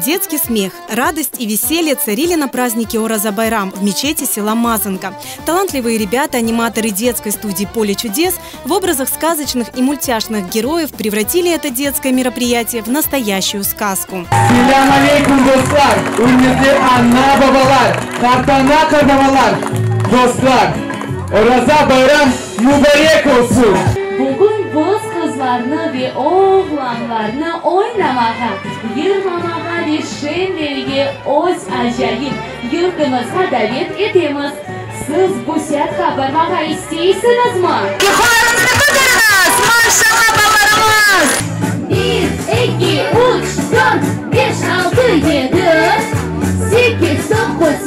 Детский смех, радость и веселье царили на празднике Ораза-Байрам в мечети села Мазанка. Талантливые ребята, аниматоры детской студии «Поле чудес» в образах сказочных и мультяшных героев превратили это детское мероприятие в настоящую сказку. Selâm aleyküm, dostlar, ürmetli ana, babalar, qartana, qartbabalar, dostlar, Oraza bayram mubarek olsun! Bugün biz qızlarnı ve oğlanlarnı oynamağa, yırlamağa ve şeñlenmege öz acayip yurtumızğa davet etemiz. Siz bu seyaatqa barmağa isteysiñizmi? Qollarıñıznı köteriñiz, maşalla, balalarımız! Bir, eki, üç, dört, beş, altı, yedi, sekiz, doquz.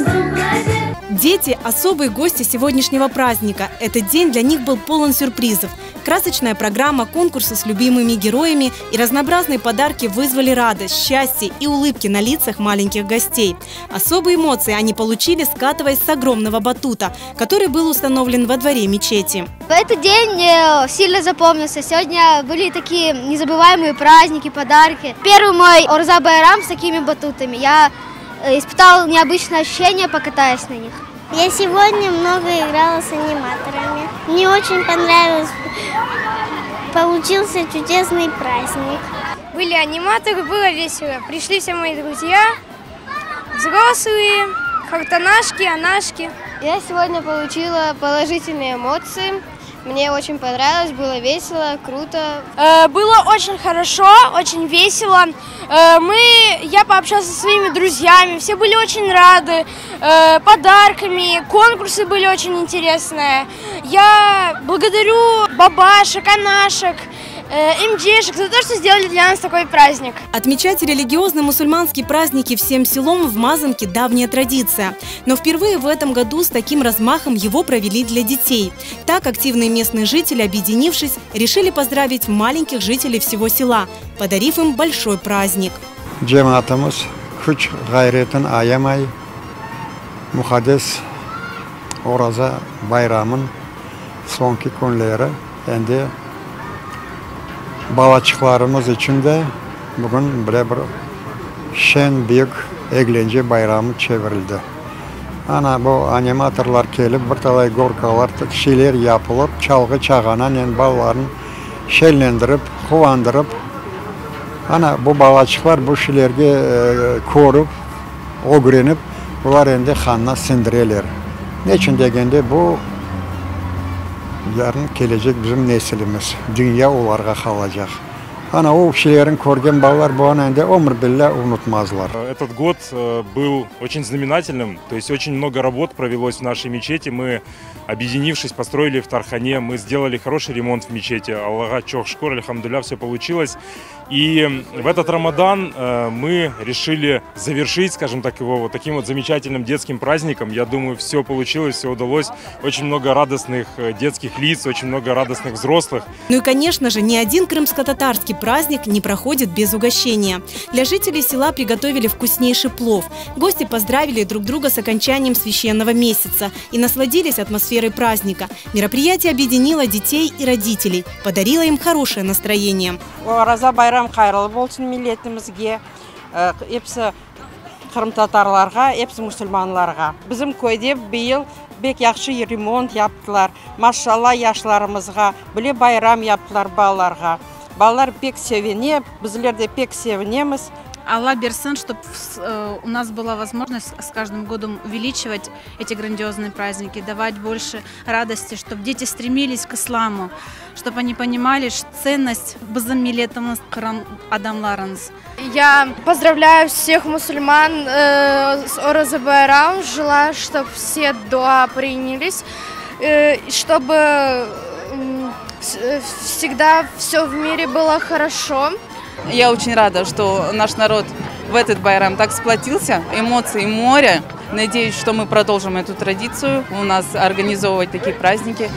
Дети – особые гости сегодняшнего праздника. Этот день для них был полон сюрпризов. Красочная программа, конкурсы с любимыми героями и разнообразные подарки вызвали радость, счастье и улыбки на лицах маленьких гостей. Особые эмоции они получили, скатываясь с огромного батута, который был установлен во дворе мечети. Этот день э, сильно запомнился. Сегодня были такие незабываемые праздники, подарки. Первый мой Ораза Байрам с такими батутами. Я э, испытал необычное ощущение, покатаясь на них. Я сегодня много играла с аниматорами. Мне очень понравилось. Получился чудесный праздник. Были аниматоры, было весело. Пришли все мои друзья, взрослые, qartanашки, анашки. Я сегодня получила положительные эмоции. Мне очень понравилось, было весело, круто. Э, было очень хорошо, очень весело. Э, мы, я пообщался со своими друзьями, все были очень рады э, подарками, конкурсы были очень интересные. Я благодарю бабашек, анашек, эмчешек за то, что сделали для нас такой праздник. Отмечать религиозные мусульманские праздники всем селом в Мазанке – давняя традиция. Но впервые в этом году с таким размахом его провели для детей. Так активные местные жители, объединившись, решили поздравить маленьких жителей всего села, подарив им большой праздник. Cemaatımız küç ğayretin ayamay muqaddes Oraza bayramın soñki künleri endi balaçıqlarımız içün de bugün bile bir şeñ büyük eglence bayramı çevirildi. Ana, bu animatorlar kelip, bir talay gorkalar, şeyler yapılıp, çalğı çağananen balalarnı şeñlendirip, quvandırıp, ana, bu balaçıqlar bu şeylerge körip, ögrenip, bular endi qanına siñdireler. Ne içün degende, bu yarın kelecek bizim nesilimiz, dünya olarğa qalacaq. Ana, o şeylerni körgen balalar bunı endi ömür billâ unutmazlar. Этот год был очень знаменательным, то есть очень много работ провелось в нашей мечети. Мы, объединившись, построили ифтархане, мы сделали хороший ремонт в мечети. Allağa çoq şükür, elhamdülillâ, все получилось. И в этот Рамадан мы решили завершить, скажем так, его вот таким вот замечательным детским праздником. Я думаю, все получилось, все удалось. Очень много радостных детских лиц, очень много радостных взрослых. Ну и, конечно же, ни один крымско-татарский праздник не проходит без угощения. Для жителей села приготовили вкуснейший плов. Гости поздравили друг друга с окончанием священного месяца и насладились атмосферой праздника. Мероприятие объединило детей и родителей, подарило им хорошее настроение. Oraza bayram hayırlı olsun milletimizge, episi qırımtatarlarğa, episi musulmanlarğa. Bizim köyde bıyıl pek yahşı remont yaptılar. Maşalla yaşlarımızğa, bile bayram yaptılar balalarğa. Balalar pek sevine, bizler de pek sevinemiz. Alla bersin, чтобы у нас была возможность с каждым годом увеличивать эти грандиозные праздники, давать больше радости, чтобы дети стремились к исламу, чтобы они понимали ценность bizim milletimiz Qırım adamlarımız. Я поздравляю всех мусульман э, с Ораза Байрам, желаю, чтобы все дуа принялись, э, чтобы э, всегда все в мире было хорошо. Я очень рада, что наш народ в этот байрам так сплотился. Эмоции море. Надеюсь, что мы продолжим эту традицию у нас организовывать такие праздники.